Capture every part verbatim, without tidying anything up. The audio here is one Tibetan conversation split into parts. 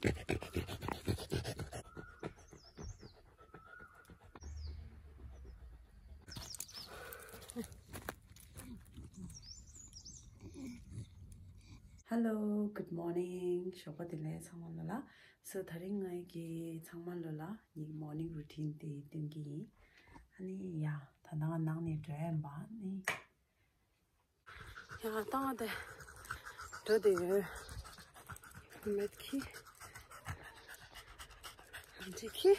Hello, good morning. ཞོགས་པ་བདེ་ལེགས་ཚང་མ་ལོ་ལ། So དེ་རིང་ངའི་གི་ཚང་མ་ལོ་ལ་ངའི་morning routine དེ་སྟོན་གྱི་ཡིན། ཨ་ནི་ཡ་ད་ནང་ནང་ནས་འགྲོ་ཡ་ཡིན་པ་ནི། ཡ་ད་ང་དེ་འགྲོ་དེ་ཡོད། མེད་ཁི། འདི་ཁི།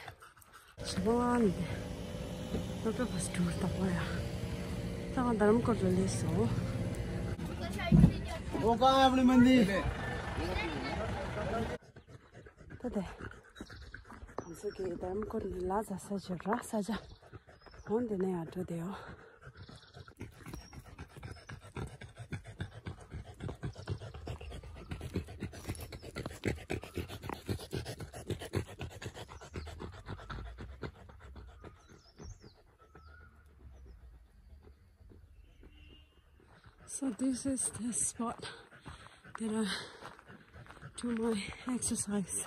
ཞི་མ་ནི་སློབ་གྲྭ་བ་སུ་ད་པོ་ཡ། ད་ང་རྡ་རམ་ཀོར་ལ་སླེབས་སོང་། ད་དེ། ང་ཚོ་གི་རྡ་རམ་ཀོར་ནི་ལ་ཟ་ས་ཆ་ར་ས་ཆ། འོན་ཏེ་ནས་ཡང་འགྲོ་དེ་ཡོད། So this is the spot that I do my exercise.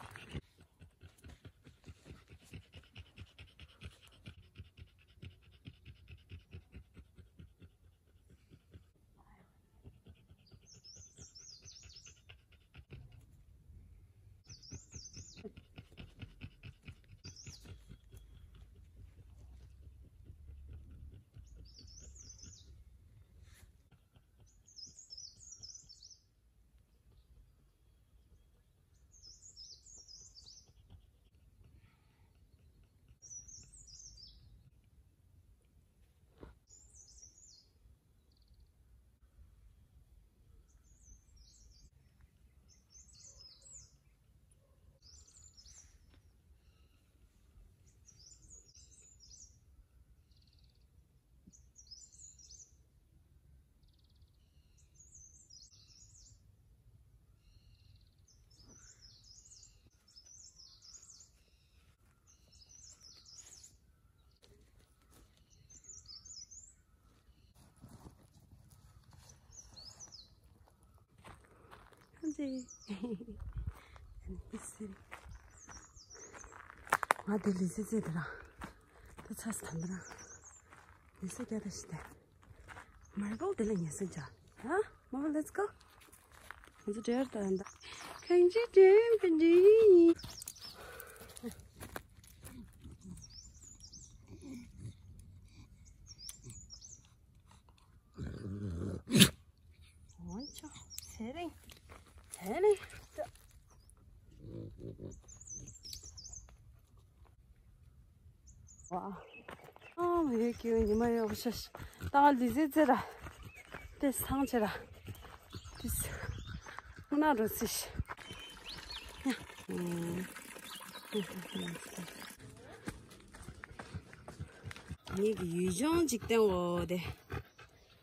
ང་དེ་ལི་ཙི་ཙི་དེ་ར། དེ་ཚ་སི་ཐན་དེ་ར། ལི་ཙི་རྒྱ་ད་ཤི་དེ། མར་བོག་དེ་ལ་ཉེ་སི་ཅ། ཧ། མོ་let's go། ང་ཚོ་དེར་ད་ད། གང་ཅི་དེ་གང་ཅི། འོན་ཀྱང་ཚེ་རིང་། ཚེ་རིང་། ཝ། ཨ་མ་ཡོད་ཀྱི་ཉི་མ་ཡོད་ཤ་ཤ། ད་ལི་ཟེ་ཙེ་ར། དེ་སང་ཆེ་ར། དེ་སུ་ན་རོ་སི་ཤ། ངེད་ཀྱི་ཡུལ་ལྗོངས་འཇིག་རྟེན་འོ་དེ།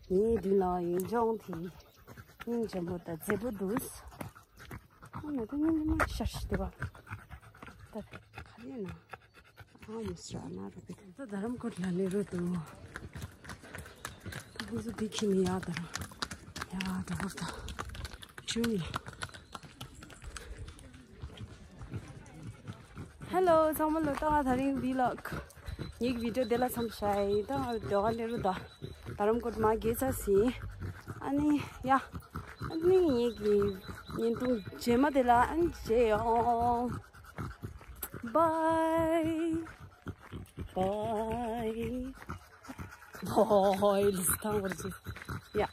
ངའི་མདུན་ལ་ཡུལ་ལྗོངས་དེ་སྙིང་རྗེ་མོ་དང་མཛེས་པོ་འདུག་ཨ་ནི་ད་སྙིང་རྗེ་མོ་ཤར་ཞིག་འདུག་པ། ད་ག་རེ་ཡིན་ན། ཨ་མི་སྲ་ན་རུ་པི། ད་རྡ་རམ་ཀོར་ལ་སླེབས་རོགས་འདུག་ད་ཁོང་ཚོ་འདི་ཁྱེར་ནས་ཡར་ད་ར། ཡར་ད་ར་ད། ཁྱུང་ལ། Hello ཚང་མ་ལོ། ད་ང་དེ་རིང་vlog ངའི་video དེ་ལ་མཚམས་བཞག་ཡིན། ད་ང་ཌོ་ག་ལེ་རུ་ད་རྡ་རམ་ཀོར་མ་གེ་ཚ་སི། ཨ་ནི་ཡ། ཨ་ནི་ངའི་བརྙན་ཐུང་རྗེས་མ་དེ་ལ་ཨ་ནི་མཇལ་ཡོང་། Bye bye bye ལི་སི་ཐང་བར་ཅི། ཡ།